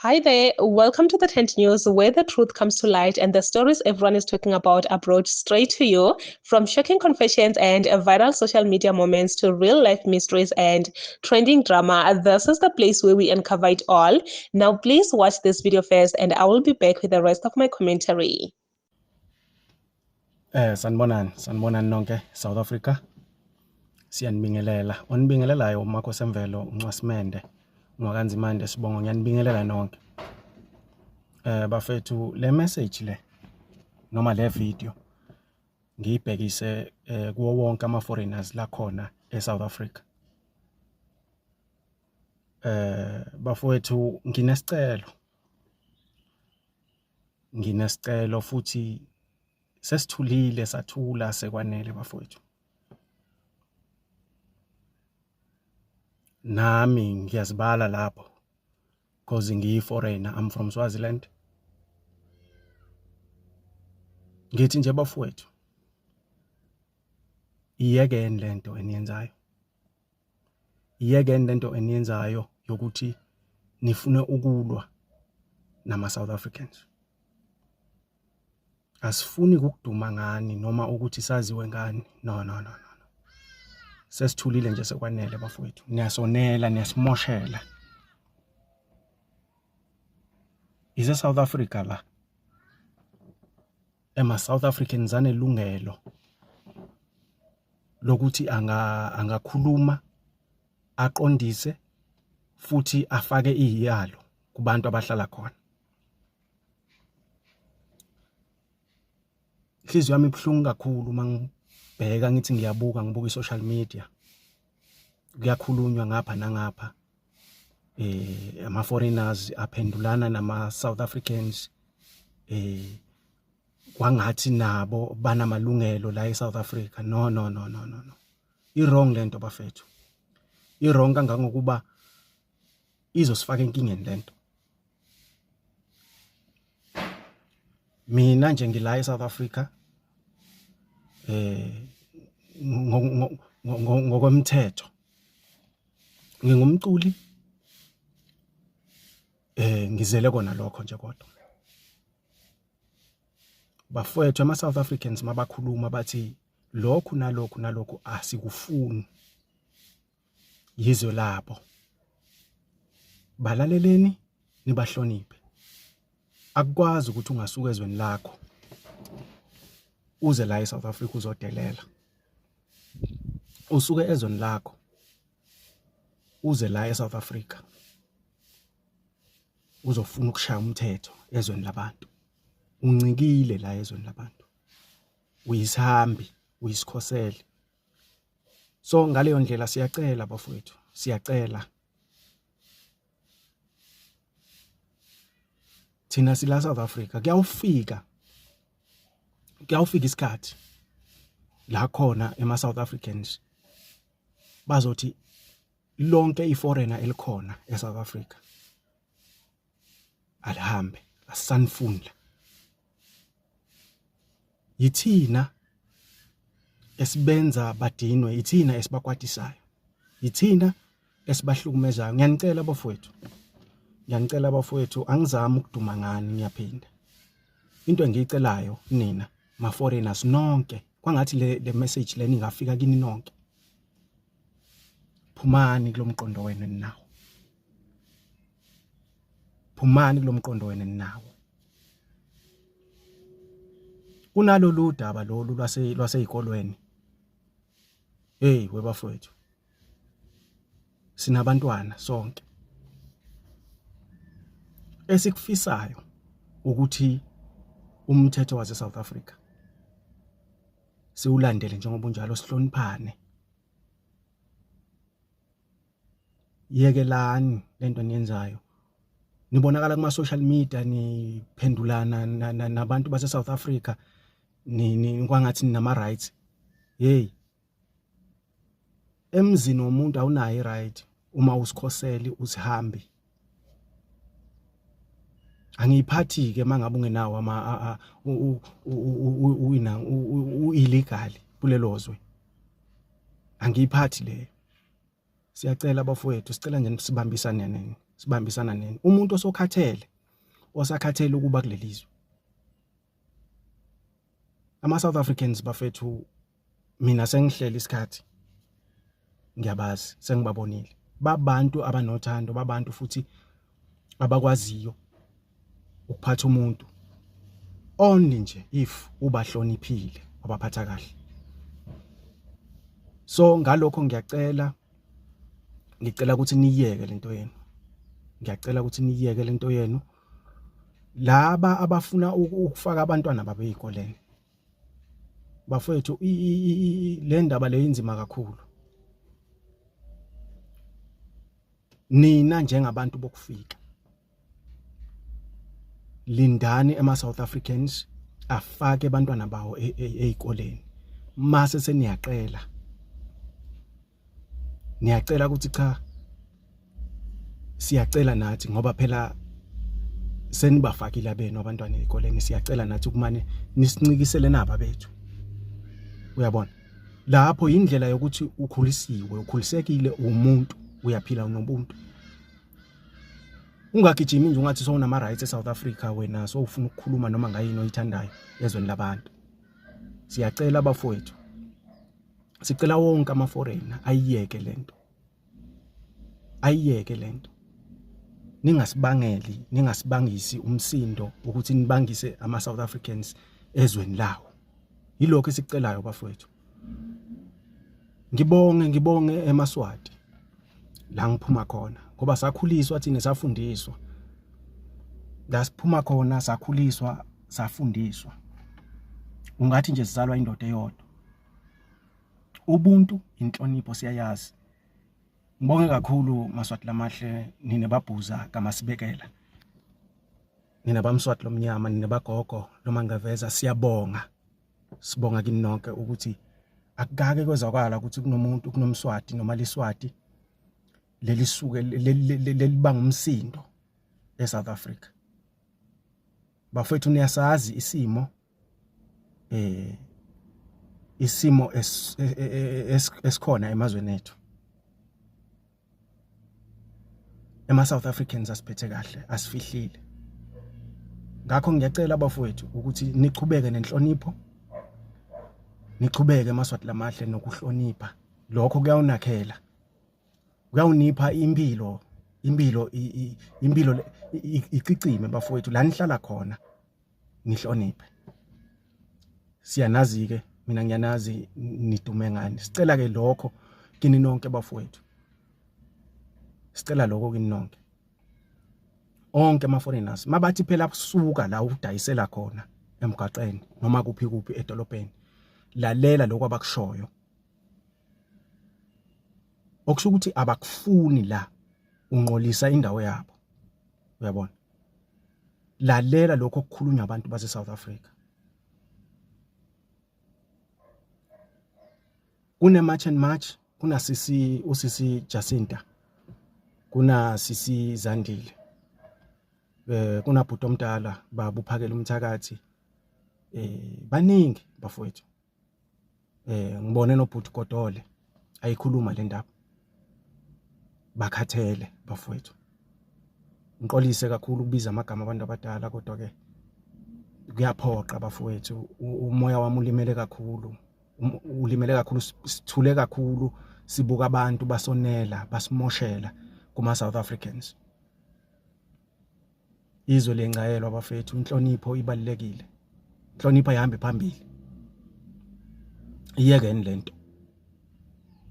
Hi there, welcome to the Tent News, where the truth comes to light and the stories everyone is talking about are brought straight to you. From shocking confessions and viral social media moments to real life mysteries and trending drama, this is the place where we uncover it all. Now, please watch this video first, and I will be back with the rest of my commentary. Sanibonani, sanibonani nonke South Africa. Siyanibingelela. Onibingelelayo uMakhosi Emvelo uNcwasimende. UngaKaNzimande sibongo ngiyanibingelela nonke. Bafethu le message le noma le video ngiyibhekise kuwo wonke ama foreigners la khona eSouth Africa. Bafowethu nginesicelo. Nginesicelo futhi sesithulile sathula sekwanele bafowethu. Nami ngiyazibala lapho cause ngiyi foreigner, I'm from Swaziland. Ngithi nje bafowethu iyekeni lento eniyenzayo. Iyekeni lento eniyenzayo yokuthi nifune ukulwa nama South Africans. Asifuni ukuduma ngani noma ukuthi saziwe ngani. No no no no. Sesithulile nje sekwanele bafowethu. Niyasonela, niyasimoshela. Ize South Africa la. Ema South Africans anelungelo lokuthi anga angakhuluma aqondise futhi afake iyalo kubantu abahlala khona. Inhliziyo yami ibuhlungu kakhulu uma ngibheka ngithi ngiyabuka ngibuka i-social media kuyakhulunywa ngapha nangapha ama foreigners aphendulana nama South Africans kwangathi nabo banamalungelo la eSouth Africa. No no no no no no, i wrong lento bafethu, i wrong kangangokuba izosifaka enkingeni lento. Mina nje ngila eSouth Africa ngokwemthetho ngingumculi, ngizele kona lokho nje. Kodwa bafowethu ama South Africans mabakhuluma bathi lokhu nalokhu nalokhu asikufuni, yizwe labo, balaleleni nibahloniphe. Akukwazi ukuthi ungasuka ezweni lakho uze la eSouth Africa uzodelela, usuke ezweni lakho uze la eSouth Africa uzofuna ukushaya umthetho ezweni labantu. Uncikile la ezweni labantu, uyisihambi, uyisikhosele. So ngaleyo ndlela siyacela bafowethu, siyacela thina sila South Africa. Kuyawufika isikhathi la khona ema South Africans bazothi lonke iforeigner elikhona eSouth Africa alihambe, asisanifuni la. Yithina esibenza badinwe, yithina esibakwatisayo, yithina esibahlukumezayo. Ngiyanicela bafowethu, ngiyanicela bafowethu, angizami ukuduma ngani, ngiyaphinda. Into engiyicelayo nina ma foreigners nonke, kwangathi le message leni ingafika kini nonke, phumani kulomqondo wenu eninawo, phumani kulomqondo wenu eninawo. Kunalolu daba lolu lwase lwaseyikolweni. Hey webafowethu, sinabantwana sonke, esikufisayo ukuthi umthetho wase South Africa siwulandele njengoba unjalo, sihloniphane. Yekelani lento eniyenzayo, nibonakala kuma social media niphendulana nabantu base South Africa ni kwangathi ninama rights. Hey, emzini womuntu awunayo i-right uma usikhoseli usihambi. Angiyiphathi ke mangabe ungenawo ama uyina u-illegal kulelo zwe, angiyiphathi leyo. Siyacela bafowethu, sicela nje sibambisane nini. Sibambisana nini. Umuntu osokhathele osakhathele ukuba kulelizwe. Ama South Africans bafethu, mina sengihlele isikhathi ngiyabazi, sengibabonile. Babantu abanothando, babantu futhi abakwaziyo ukuphatha umuntu, only nje if ubahloniphile, wabaphatha kahle. So ngalokho ngiyacela, ngicela ukuthi niyeke lento yenu, ngiyacela ukuthi niyeke lento yenu. Laba abafuna ukufaka abantwana babo ezikoleni, bafowethu, le ndaba le inzima kakhulu. Nina njengabantu bokufika, lindani ema South Africans afake abantwana bawo ezikoleni, mase seniyaqela, niyacela ukuthi cha, siyacela nathi, ngoba phela senibafakile abenu abantwana ezikoleni, siyacela nathi ukumane nisincikisele naba bethu. Uyabona, lapho indlela yokuthi ukhulisiwe, ukhulisekile, umuntu uyaphila, unobuntu. Ungagijimi nje ungathi sowunama rights eSouth Africa, wena sowufuna ukukhuluma noma ngayini oyithandayo ezweni labantu. Siyacela abafowethu, sicela wonke ama foreigner ayiyeke lento, ayiyeke lento. Ningasibangeli, ningasibangisi umsindo ukuthi nibangise ama South Africans ezweni lawo. Yilokho esikucelayo, bafowethu. Ngibonge, ngibonge eMaswati la ngiphuma khona, ngoba sakhuliswa thina, safundiswa la siphuma khona, sakhuliswa, safundiswa, ungathi nje sizalwa indoda eyodwa. Ubuntu, inhlonipho siyayazi. Ngibonge kakhulu, Maswati lamahle, nine babhuza kaMasibekela, nina bamswati lomnyama, nina bagogo lomangaveza, siyabonga, sibonga kini nonke ukuthi akukake kwezwakala ukuthi kunomuntu, kunomswati noma liswati lelisuke lelibanga umsindo eSouth Africa. Bafethu, niyasazi isimo, isimo esikhona emazweni ethu. Ema South Africans asiphethe kahle, asifihlile. Ngakho ngiyacela, abafowethu, ukuthi nichubeke nenhlonipho, nichubeke, emaswati lamahle, nokuhlonipha. Lokho kuyawunakhela, kuyawunipha impilo, impilo, impilo icicime, bafowethu, la nihlala khona. Nihloniphe, siyanazi ke, mina ngiyanazi nidume ngani. Sicela ke lokho kini nonke, bafowethu, sicela lokho kini nonke, onke ama foreigners. Mabathi phela kusuka la udayisela khona emgwaqeni noma kuphi kuphi edolobheni, lalela lokho abakushoyo, okusho ukuthi abakufuni la, unqolisa indawo yabo. Uyabona, lalela lokho okukhulunywa abantu base South Africa. Kune March and March, kuna sisi, usisi Jacinta, kuna sisi Zandile, kuna bhuti omdala, baba uphakela umthakathi, baningi bafowethu. Ngibone nobhuti Godole ayikhuluma le ndaba. Bakhathele, bafowethu. Ngiqolise kakhulu ukubiza amagama abantu abadala, kodwa ke kuyaphoqa, bafowethu. Umoya wami ulimele kakhulu, ulimele kakhulu. Sithule kakhulu, sibuka abantu basonela, basimoshela kuma South Africans. Izwe lengcayelwa, bafethu. Inhlonipho ibalulekile, inhlonipho ayihambe phambili. Iyekeni lento,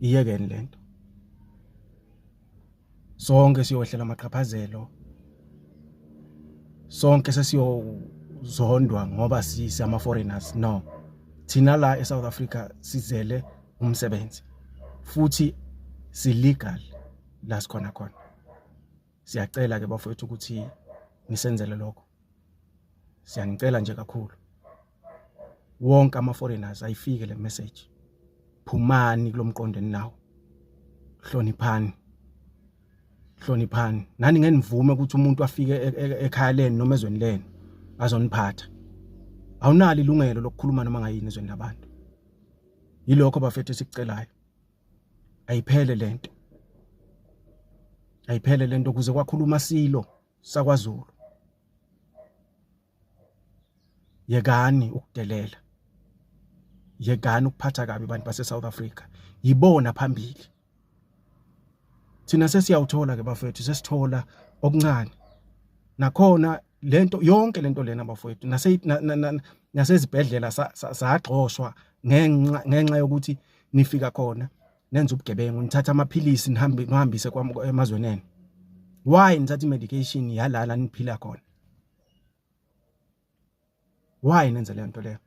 iyekeni lento. Sonke siyohlela amaqhaphazelo, sonke sesiyozondwa ngoba siyama foreigners. No, thina la eSouth Africa sizele umsebenzi futhi si legal la sikhona khona. Siyacela ke, bafowethu, ukuthi nisenzele lokho. Siyanicela nje kakhulu, wonke ama foreigners, ayifike le message. Phumani kulomqondo eninawo, hloniphani, hloniphani. Nani ngenivume ukuthi umuntu afike ekhaya lenu noma ezweni lenu azoniphatha. Awunalo ilungelo lokukhuluma noma ngayini ezweni labantu. Yilokho, bafethu, esikucelayo. Ayiphele lento. Ayiphele lento kuze kwakhuluma silo sakwaZulu. Yekani ukudelela. Yekani ukuphatha kabi abantu base South Africa. Yibona phambili. Thina sesiyawuthola ke bafethu, sesithola okuncane. Nakhona lento yonke lento lena bafowethu, nase nasezibhedlela sagxoshwa ngenxa yokuthi nifika khona nenza ubugebengu, nithatha amaphilisi nihambe nihambise emazweni enu. Why nithatha i-medication yalala niphila khona? Why nenze le nto leyo?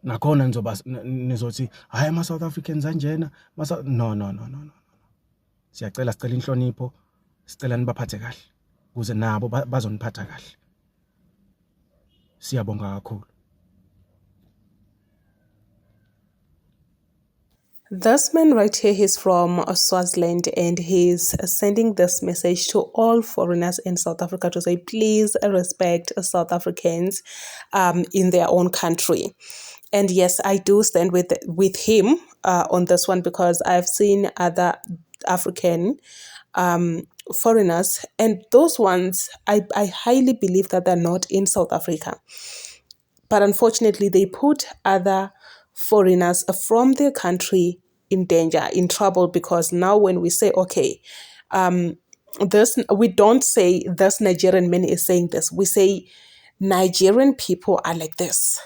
Nakhona nizoba nizothi hayi, ama South Africans anjena, no, no, no, no, no. Siyacela, sicela inhlonipho, sicela nibaphathe kahle ukuze nabo bazoniphatha kahle. Siyabonga kakhulu. This man right here, he's from Swaziland, and he's sending this message to all foreigners in South Africa to say, please respect South Africans in their own country. And yes, I do stand with him on this one, because I've seen other African foreigners, and those ones, I highly believe that they're not in South Africa. But unfortunately, they put other foreigners from their country in danger, in trouble, because now when we say, okay, this, we don't say this Nigerian man is saying this. We say Nigerian people are like this.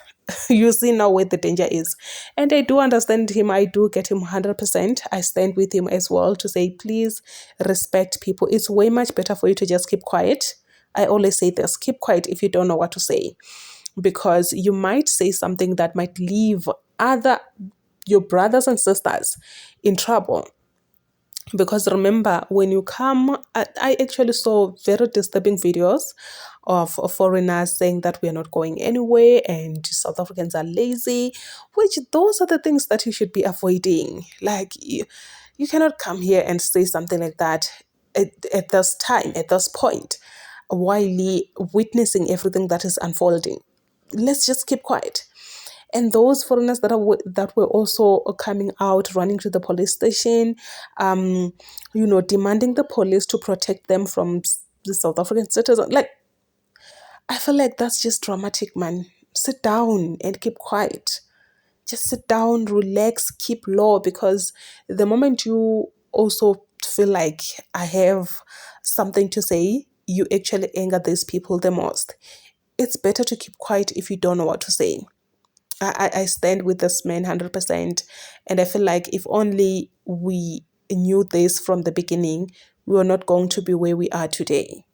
You see now where the danger is. And I do understand him. I do get him 100%. I stand with him as well to say, please respect people. It's way much better for you to just keep quiet. I always say this, keep quiet if you don't know what to say, because you might say something that might leave other your brothers and sisters in trouble. Because remember, when you come, I actually saw very disturbing videos of foreigners saying that we are not going anywhere and South Africans are lazy, which those are the things that you should be avoiding. Like, you cannot come here and say something like that at this time, at this point, while witnessing everything that is unfolding. Let's just keep quiet. And those foreigners that that were also coming out, running to the police station, demanding the police to protect them from the South African citizens. Like, I feel like that's just dramatic, man. Sit down and keep quiet. Just sit down, relax, keep low, because the moment you also feel like I have something to say, you actually anger these people the most. It's better to keep quiet if you don't know what to say. I stand with this man 100%, and I feel like if only we knew this from the beginning, we were not going to be where we are today.